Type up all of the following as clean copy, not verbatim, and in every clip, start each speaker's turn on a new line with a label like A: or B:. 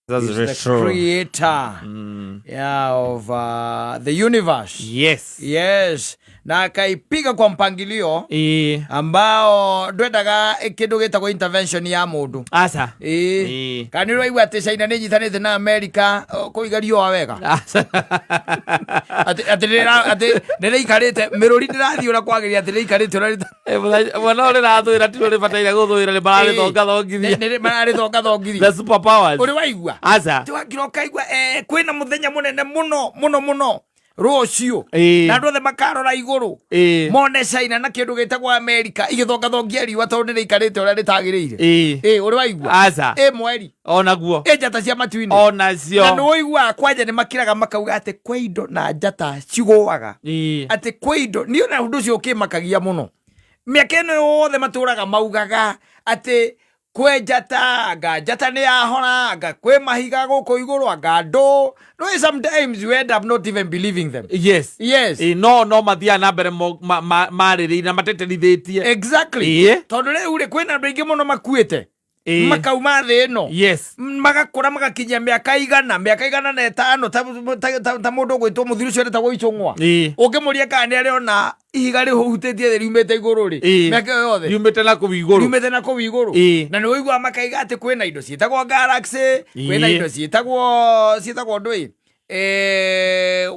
A: That's
B: He's
A: very
B: the
A: true.
B: creator yeah, of the universe.
A: Yes.
B: Yes, na akaipiga kwa mpangilio
A: Ĩĩ.
B: ambao ndwendaga kindu gitagwo intervention ya mundu.
A: Aca.
B: Ĩĩ.
A: Ĩĩ.
B: Kana nĩ ũraigua atĩ China nĩ ĩnyitanĩte na America kũiga riũa wega?
A: Aca.
B: Atĩ atĩ nĩrĩikarĩte mĩrũri ndĩrathiĩ ũrĩa kwagĩrĩire, atĩ rĩikarĩte ũrĩa
A: Mwena ũrĩ rathwĩra ti ũrĩ bataire gũthwĩra nĩ mararĩthongathongithia.
B: Mararĩthongathongithia.
A: The super powers.
B: Ũrĩ waigua?
A: Aca.
B: Ti wakira ũkaigua kwĩna mũthenya mũnene mũno mũno mũno rũciũ na andũ othe makarora igũrũ mone China na kĩndũ gĩtagwo America igĩthongathongia riũa tondũ nĩrĩikarĩte ũrĩa rĩtagĩrĩire.
A: Ĩĩ.
B: Ũrĩ waigua?
A: Aca.
B: Ĩ mweri?
A: Onaguo.
B: Ĩ njata cia matu-inĩ?
A: Onacio.
B: Na nĩ ũiguaga kwanja nĩ makiraga makauga atĩ kwĩ indo na njata cigũaga, atĩ kwĩ indo. Niĩ ona ũndũ ũcio ũkĩmakagia mũno, mĩaka ĩno yothe matũraga maugaga atĩ kwĩ njata, anga njata nĩ yahora, anga kwĩ mahiga gũkũ igũrũ, anga ndũ no. Sometimes you end up not even believing them. Yes.
A: Ĩĩ, no mathiaga na mbere marĩrĩire na mateterithĩtie.
B: Tondũ rĩu rĩ, kwĩna andũ aingĩ mũno makuĩte, makauma thĩ ĩno, magakũra magakinyia mĩaka 100, mĩaka 105, ta mũndũ ũgwĩtwo mũthuri ũcio etagwo Icũng'wa. Ũngĩmũria kana nĩ arĩona ihiga rĩhutĩtie thĩ riumĩte igũrũ rĩ, mĩaka ĩyo yothe
A: riumĩte na kũu igũrũ.
B: Riumĩte na kũu igũrũ. Na nĩ ũiguaga makaiga atĩ kwĩna indo ciĩtagwo galaxy, kwĩna indo ciĩtagwo ndũĩ,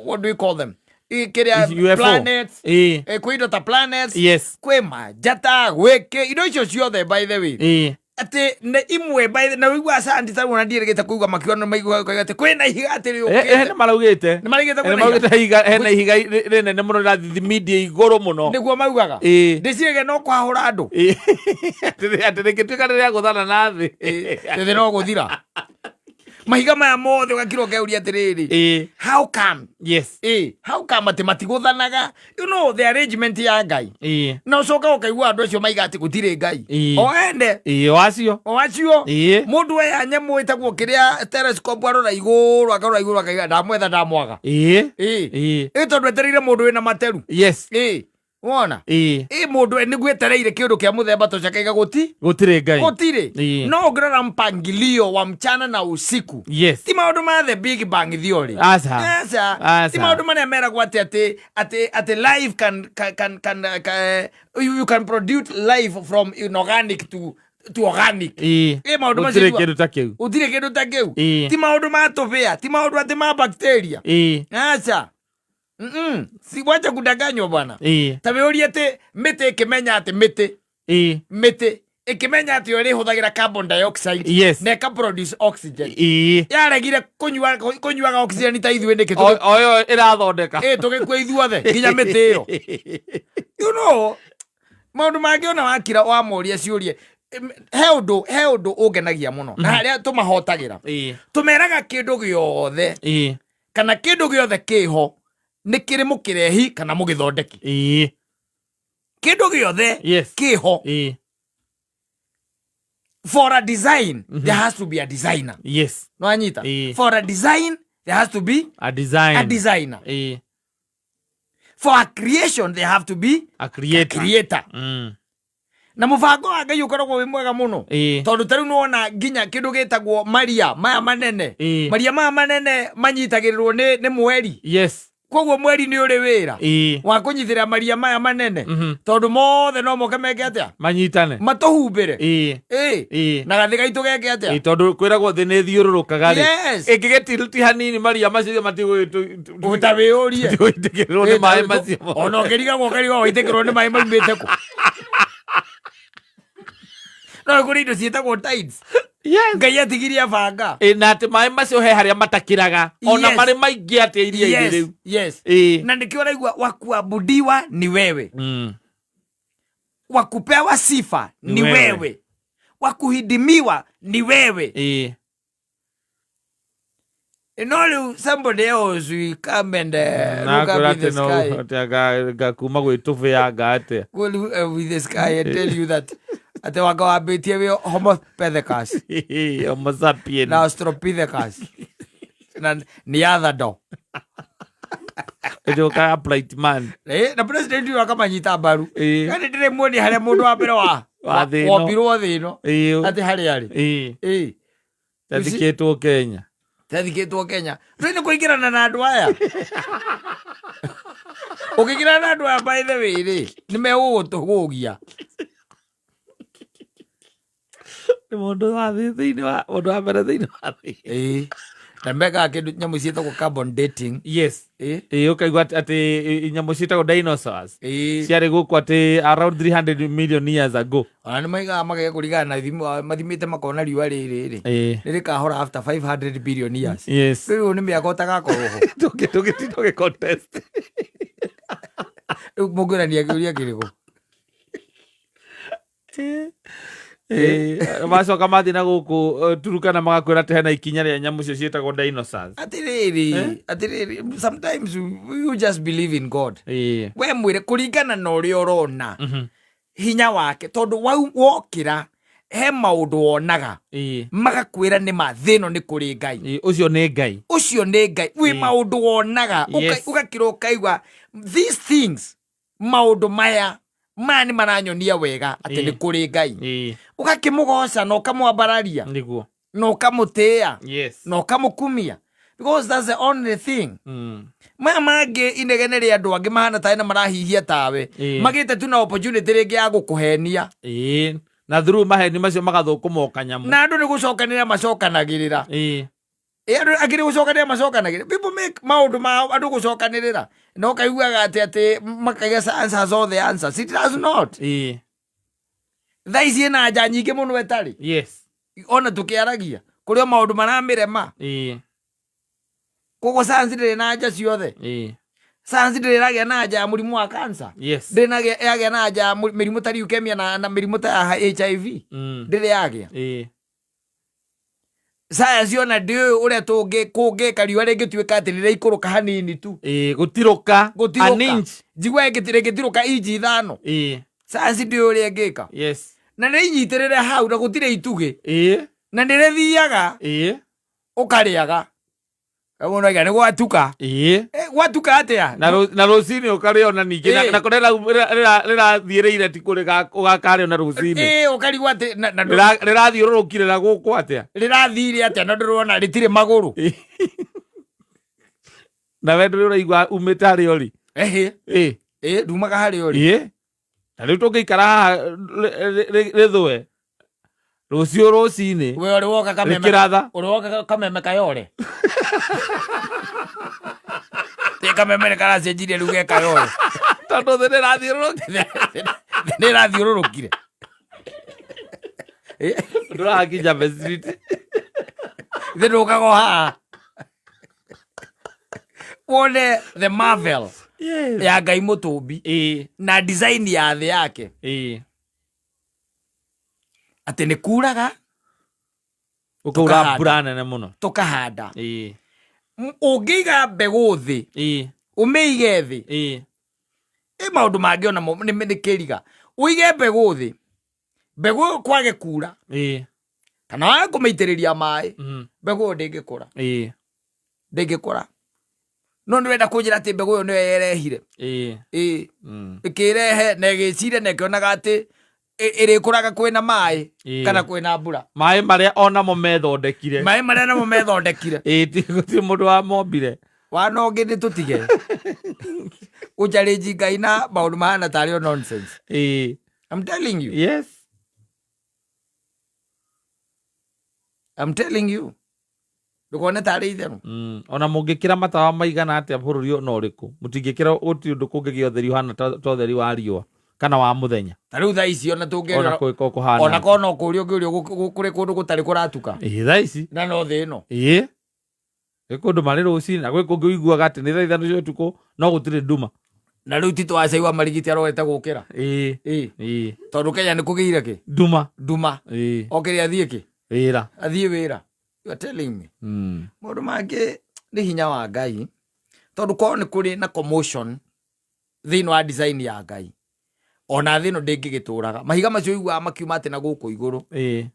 B: what do we call them? Kĩrĩa
A: UFO.
B: Planets. Kwĩ indo ta planets, kwĩ manjata, gwĩkĩ indo icio ciothe, by the way, atĩ nĩ imwe by the na ũiguaga scientists arĩa ona ndiĩrĩgĩte kũigua makiuga nĩ maiguaga makiuga atĩ kwĩna ihiga atĩ rĩũkĩte.
A: Nĩ maraugĩte.
B: Nĩ maraugĩte
A: Nĩ
B: kwĩna ihiga.
A: maraugĩte hena ihiga rĩnene mũno rĩrathithimindie igũrũ mũno.
B: Nĩguo maugaga. Ndĩciragia no kwahũra andũ.
A: Ĩĩ. Atĩ rĩngĩtuĩka nĩ rĩagũthana na thĩ.
B: Thĩ no gũthira, mahiga maya mothe ũgakira ũkeuria atĩrĩrĩ, how come? How come atĩ matigũthanaga? You know the arrangement ya Ngai. Na ũcoka ũkaigua andũ acio maiga atĩ gũtirĩ Ngai. O ene.
A: Ĩĩ, o acio.
B: O acio. Mũndũ oya nyamũ ĩtagwo kĩrĩa telescope, arora igũrũ, akarora igũrũ, akaiga ndamwetha ndamwaga. Ĩ tondũ etereire mũndũ wĩna materu. Ĩ wona? Ĩ mũndũ nĩguo etereire kĩũndũ kĩa mũthemba tũcio, akaiga gũti
A: Gũtirĩ Ngai.
B: Gũtirĩ. No ũngĩrora mpangilio wa mchana na usiku, ti maũndũ ma the big bang theory.
A: Aca.
B: Aca.
A: Aca.
B: Ti maũndũ marĩa meragwo atĩ life can you can produce life from inorganic to organic. Ĩ maũndũ macio
A: Gũtirĩ kĩndũ ta kĩu.
B: Gũtirĩ kĩndũ ta kĩu. Ti maũndũ ma tũbĩa, ti maũndũ atĩ ma bacteria. Aca. Si wacha kudanganywa, bwana. Ta wĩũrie atĩ mĩtĩ ĩkĩmenya atĩ mĩtĩ mĩtĩ ĩkĩmenya atĩ yo ĩrĩhũthagĩra carbon dioxide na ĩka produce oxygen, yaregire kũnyuaga oxygen ta ithuĩ nĩkĩ?
A: O ĩyo ĩrathondeka.
B: Ĩ tũgĩkua ithuothe nginya mĩtĩ ĩyo. Maũndũ mangĩ ona wakira wamoria ciũrie. He ũndũ ũngenagia mũno na harĩa tũmahotagĩra, tũmeraga kĩndũ gĩothe kana kĩndũ gĩothe kĩho nĩ kĩrĩ mũkĩrehi kana mũgĩthondeki. Kĩndũ gĩothe kĩho, for a design there has to be a designer. No anyita? For a design there has to be
A: A design.
B: A designer. For a creation there have to be
A: A creator.
B: Creator. Na mũbango wa Ngai ũkoragwo wĩ mwega mũno, tondũ ta rĩu nĩwona nginya kĩndũ gĩtagwo maria maya manene, maria maya manene manyitagĩrĩrwo nĩ mweri. Koguo mweri nĩ ũrĩ wĩra wa kũnyitĩrĩra maria maya manene, tondũ mothe no moke meke atĩa?
A: Manyitane.
B: Matũhumbĩre. Ĩ na gathĩ gaitũ geke atĩa?
A: Ĩĩ, tondũ kwĩragwo thĩ nĩ ĩthiũrũrũkaga rĩ, ĩngĩgĩtiruti hanini, maria macio
B: Ta wĩyũrie.
A: matigũitĩkĩrĩrwo nĩ maĩ macio.
B: Ona ũkĩrigagwo, ũkarigwo waitĩkĩrwo nĩ maĩ maumĩte kũ. No kũrĩ indo ciĩtagwo tides. Ngai atigirie abanga.
A: Ĩ, na atĩ maĩ macio he harĩa matakĩraga ona marĩ maingĩ atĩa iria-inĩ rĩu.
B: Na nĩkĩo ũraigua wakuabudiwa ni wewe, wakupewa sifa ni
A: wewe.
B: Wewe wakuhidimiwa ni wewe. No rĩu somebody else will come and look up in the sky.
A: Ngakuma gwĩtũbĩa anga atĩa?
B: Go look up in the sky and tell you that atĩ wanga wambĩtie wĩ Homopithecus
A: Homo sapien.
B: Na Australopithecus na Neanderthal.
A: Ĩcoka upright man.
B: Na president ũyũ akamanyita mbaru. Yani ndĩrĩmuonia harĩa mũndũ wa mbere wa
A: Wa thĩ ĩno.
B: wombirwo thĩ ĩno, atĩ harĩa arĩ.
A: Tathikĩtwo Kenya.
B: Tathikĩtwo Kenya. Rĩu nĩ kũingĩrana na andũ aya. Ũkĩingĩrana na andũ aya, by the way rĩ, nĩ megũgũtũgũgia.
A: Nĩ mũndũ wa thĩ thĩinĩ wa mũndũ wa mbere thĩinĩ wa thĩ.
B: Ĩĩ, na mekaga kĩndũ, nyamũ ciĩtagwo carbon dating.
A: Yes.
B: Ĩĩ.
A: Ĩĩ, ũkaigua atĩ nyamũ ciĩtagwo dinosaurs
B: Ĩĩ.
A: ciarĩ gũkũ atĩ around 300 million years ago.
B: Ona nĩ maigaga magega kũringana na ithimo, mathimĩte makona riũa rĩrĩ rĩ
A: Ĩĩ.
B: nĩ rĩkahora after 500 billion years.
A: Yes.
B: Rĩu nĩ mĩaka ũtagakorwo ho.
A: Tũngĩtinda ũgĩ contest.
B: Rĩu mũngĩũrania kĩũria kĩrĩkũ?
A: Ĩĩ, macoka mathiĩ na gũkũ Turukana magakwĩra atĩ hena ikinya rĩa nyamũ icio ciĩtagwo dinosaurs.
B: Atĩrĩrĩ, atĩrĩrĩ, sometimes you just believe in God.
A: Ĩĩ.
B: We mwĩre kũringana na ũrĩa ũrona hinya wake, tondũ wokĩra he maũndũ wonaga magakwĩra nĩ ma thĩ ĩno nĩ kũrĩ Ngai.
A: Ĩĩ, ũcio nĩ Ngai.
B: Ũcio nĩ Ngai wĩ maũndũ wonaga
A: Yes.
B: ũgakĩra ũkaigua these things, maũndũ maya maya nĩ maranyonia wega atĩ nĩ kũrĩ Ngai. Ũgakĩmũgoca na ũkamwambararia
A: Nĩguo.
B: na ũkamũtĩĩa
A: Yes.
B: na ũkamũkumia, because that's the only thing. Maya mangĩ, inegene rĩa andũ angĩ mahana tarĩ na marahihia tawe, magĩte tu na opportunity rĩngĩ ya gũkũhenia.
A: Ĩĩ, na through maheni macio magathũkũma o kanyamũ.
B: Na andũ nĩ gũcokanĩrĩra macokanagĩrĩra. Ĩ, andũ angĩ nĩ gũcokanĩrĩra macokanagĩrĩra. People make maũndũ mao andũ gũcokanĩrĩra, na ũkaiguaga atĩ makaiga science has all the answers. It does not. Thaa ici ĩna anja nyingĩ mũno ĩtarĩ. Ona tũkĩaragia kũrĩ o maũndũ maramĩrema. Koguo science ndĩrĩ na anja ciothe. Science ndĩrĩ ĩragĩa na anja ya mũrimũ wa cancer. Ndĩrĩ yagĩa na anja ya mĩrimũ ta leukemia na mĩrimũ ta ya HIV. Ndĩrĩ yagĩa. Science ona ndĩũĩ ũrĩa kũngĩka riũa rĩngĩtuĩka atĩ rĩraikũrũka hanini tu.
A: Ĩĩ, gũtirũka.
B: Gũtirũka.
A: An inch.
B: Njigua rĩngĩtirũka inji 5. Science ndĩũĩ ũrĩa ĩngĩka. Na nĩinyitĩrĩre hau na gũtirĩ itugĩ. Na nĩrĩthiaga. Ũkarĩaga. Mũndũ aiga nĩ gwatuka. Gwatuka atĩa?
A: Na rũcinĩ ũkarĩona ningĩ. Na kũrĩa rĩrathiĩrĩire ti kũrĩ ũgakarĩona rũcinĩ.
B: Ĩĩ, ũkarigwo atĩ na
A: Rĩrathiũrũrũkire na gũkũ atĩa?
B: Rĩrathire atĩa na ndũrona rĩtirĩ magũrũ?
A: Na we ndũrĩ ũraigua umĩte harĩa ũrĩ?
B: Ehe.
A: Ĩĩ.
B: Ĩĩ, ndumaga harĩa ũrĩ.
A: Ĩĩ. Na rĩu tũngĩikara haha rĩthũe rũciũ rũcinĩ
B: We ũrĩ woka kameme
A: rĩkĩratha.
B: Ũrĩ woka kameme kayore. Ĩ, kameme nĩ karacenjirie rĩu ge kayore.
A: Tondũ thĩ nĩrathiũrũrũkire.
B: Nĩ ĩrathiũrũrũkire.
A: Ndũrakinya Bay Street.
B: Thĩ ndũkaga o haha. Wone the marvel ya Ngai mũtũmbi na design ya thĩ yake. Atĩ nĩ kuraga.
A: Gũkaura
B: Tũkahanda.
A: mbura nene mũno.
B: Tũkahanda. Ũngĩiga mbegũ thĩ, ũmĩige thĩ, ĩ maũndũ mangĩ onamo nĩ kĩriga. Ũige mbegũ thĩ, mbegũ ĩyo kwage kura kana wage kũmĩitĩrĩria maĩ, mbegũ ĩyo ndĩngĩkũra. Ndĩngĩkũra. No nĩ wenda kũnjĩra atĩ mbegũ ĩyo nĩyo yerehire? Ĩĩ. Ĩkĩrehe na ĩgĩciria na ĩkĩonaga atĩ ĩrĩkũraga kwĩna maĩ kana kwĩna mbura.
A: Maĩ marĩa onamo methondekire.
B: Maĩ marĩa namo methondekire.
A: Ĩĩ, gũtirĩ mũndũ wamombire.
B: Wana ũngĩ nĩ tũtige gũchallenge Ngai na maũndũ mahana tarĩ o nonsense. I'm telling you. I'm telling you, ndũkone tarĩ itherũ.
A: Ona mũngĩkĩra matawa maigana atĩa bũrũri ona ũrĩkũ, mũtingĩkĩra, gũtirĩ ũndũ kũngĩgĩa ũtheri ũhana ta ũtheri wa riũa kana wa mũthenya.
B: Ta rĩu thaa ici ona
A: Ona
B: tũngĩũria
A: kũngĩkorwo kũhana
B: ona
A: atĩa.
B: korwo no kũũria ũngĩũrio kũrĩ kũndũ gũtarĩ kũratuka.
A: Ĩĩ, thaa ici.
B: Na no thĩ ĩno.
A: Ĩĩ, gwĩ kũndũ marĩ rũcinĩ na gwĩ kũngĩ ũiguaga atĩ nĩ thaa 5 cia ũtukũ no gũtirĩ nduma.
B: Na rĩu Tito wa Cai wa Marigiti arorete gũkĩra. Ĩĩ. Tondũ Kenya nĩ kũgĩire kĩ?
A: Nduma.
B: Nduma. Okĩrĩ athiĩ kĩ?
A: Wĩra.
B: Athiĩ wĩra. You are telling me. Maũndũ mangĩ nĩ hinya wa Ngai, tondũ korwo nĩ kũrĩ na commotion thĩinĩ wa design ya Ngai, ona thĩ ĩno ndĩngĩgĩtũraga. Mahiga macio ũiguaga makiuma atĩ na gũkũ igũrũ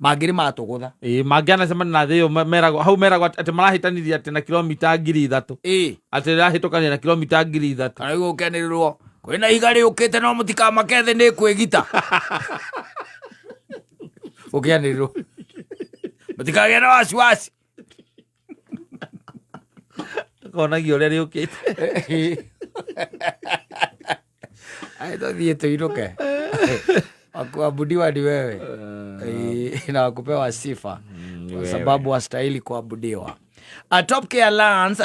B: mangĩrĩ matũgũtha.
A: Ĩĩ, mangĩanacemania na thĩ ĩyo meragwo hau, meragwo atĩ marahĩtanirie atĩ na kilomita 3000. Atĩ rĩrahĩtũkania na kilomita 3000.
B: Kana rĩu ũkenĩrĩrwo kwĩna ihiga rĩũkĩte, no mũtikamake, thĩ nĩ kwĩgita. Ũkĩanĩrĩrwo Mũtikagĩe na wasiwasi.
A: Akonagia ũrĩa rĩũkĩte.
B: Ai, tũthiĩ tũinũke. Wakuabudiwa ni wewe. Na wakupewa sifa
A: Ni
B: kwa
A: wewe.
B: Sababu wastahili kuabudiwa. A Top Care Lands.